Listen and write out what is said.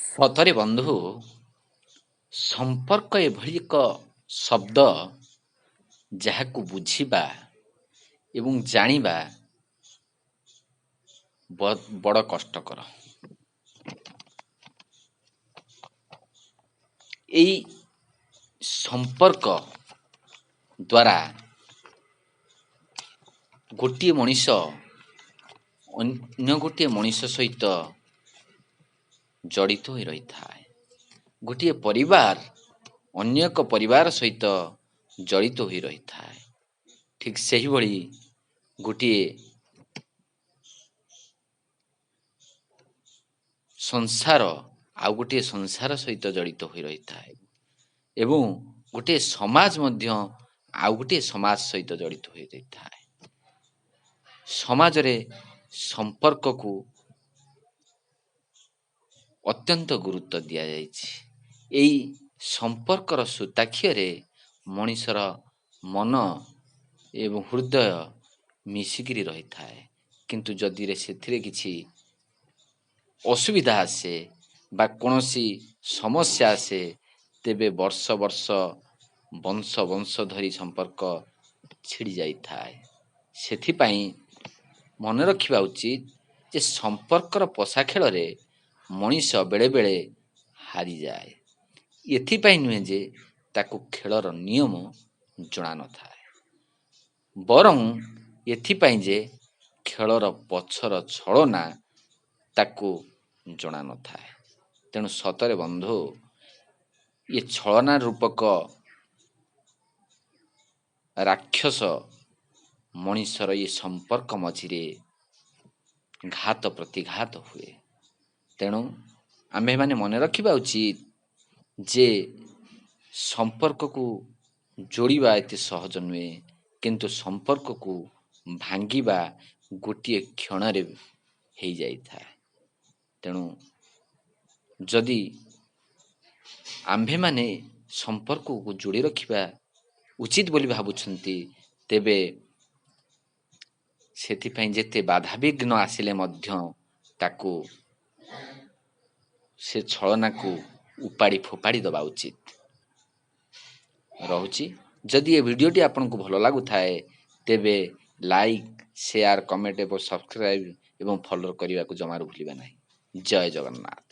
ସତରେ ବନ୍ଧୁ, ସମ୍ପର୍କ ଏଭଳି ଏକ ଶବ୍ଦ ଯାହାକୁ ବୁଝିବା ଏବଂ ଜାଣିବା ବଡ଼ କଷ୍ଟକର। ଏଇ ସମ୍ପର୍କ ଦ୍ୱାରା ଗୋଟିଏ ମଣିଷ ଅନ୍ୟ ଗୋଟିଏ ମଣିଷ ସହିତ ଜଡ଼ିତ ହୋଇ ରହିଥାଏ। ଗୋଟିଏ ପରିବାର ଅନ୍ୟ ଏକ ପରିବାର ସହିତ ଜଡ଼ିତ ହୋଇ ରହିଥାଏ। ଠିକ୍ ସେହିଭଳି ଗୋଟିଏ ସଂସାର ଆଉ ଗୋଟିଏ ସଂସାର ସହିତ ଜଡ଼ିତ ହୋଇ ରହିଥାଏ ଏବଂ ଗୋଟିଏ ସମାଜ ମଧ୍ୟ ଆଉ ଗୋଟିଏ ସମାଜ ସହିତ ଜଡ଼ିତ ହୋଇ ରହିଥାଏ। ସମାଜରେ ସମ୍ପର୍କକୁ ଅତ୍ୟନ୍ତ ଗୁରୁତ୍ୱ ଦିଆଯାଇଛି। ଏଇ ସମ୍ପର୍କର ସୂତାଖିଅରେ ମଣିଷର ମନ ଏବଂ ହୃଦୟ ମିଶିକିରି ରହିଥାଏ। କିନ୍ତୁ ଯଦି ସେଥିରେ କିଛି ଅସୁବିଧା ଆସେ ବା କୌଣସି ସମସ୍ୟା ଆସେ, ତେବେ ବର୍ଷ ବର୍ଷ ବଂଶ ବଂଶ ଧରି ସମ୍ପର୍କ ଛିଡ଼ି ଯାଇଥାଏ। ସେଥିପାଇଁ ମନେ ରଖିବା ଉଚିତ ଯେ ସମ୍ପର୍କର ପଶା ଖେଳରେ ମଣିଷ ବେଳେବେଳେ ହାରିଯାଏ, ଏଥିପାଇଁ ନୁହେଁ ଯେ ତାକୁ ଖେଳର ନିୟମ ଜଣା ନଥାଏ, ବରଂ ଏଥିପାଇଁ ଯେ ଖେଳର ପଛର ଛଳନା ତାକୁ ଜଣା ନଥାଏ। ତେଣୁ ସତରେ ବନ୍ଧୁ, ଏ ଛଳନା ରୂପକ ରାକ୍ଷସ ମଣିଷର ଏ ସମ୍ପର୍କ ମଝିରେ ଘାତ ପ୍ରତିଘାତ ହୁଏ। ତେଣୁ ଆମ୍ଭେମାନେ ମନେ ରଖିବା ଉଚିତ ଯେ ସମ୍ପର୍କକୁ ଯୋଡ଼ିବା ଏତେ ସହଜ ନୁହେଁ, କିନ୍ତୁ ସମ୍ପର୍କକୁ ଭାଙ୍ଗିବା ଗୋଟିଏ କ୍ଷଣରେ ହେଇଯାଇଥାଏ। ତେଣୁ ଯଦି ଆମ୍ଭେମାନେ ସମ୍ପର୍କକୁ ଯୋଡ଼ି ରଖିବା ଉଚିତ ବୋଲି ଭାବୁଛନ୍ତି, ତେବେ ସେଥିପାଇଁ ଯେତେ ବାଧାବିଘ୍ନ ଆସିଲେ ମଧ୍ୟ ତାକୁ ସେ ଛଳନାକୁ ଉପାଡ଼ି ଫୋପାଡ଼ି ଦେବା ଉଚିତ ରହୁଛି। ଯଦି ଏ ଭିଡ଼ିଓଟି ଆପଣଙ୍କୁ ଭଲ ଲାଗୁଥାଏ, ତେବେ ଲାଇକ୍, ସେୟାର, କମେଣ୍ଟ ଏବଂ ସବସ୍କ୍ରାଇବ୍ ଏବଂ ଫଲୋ କରିବାକୁ ଜମାରୁ ଭୁଲିବେ ନାହିଁ। ଜୟ ଜଗନ୍ନାଥ।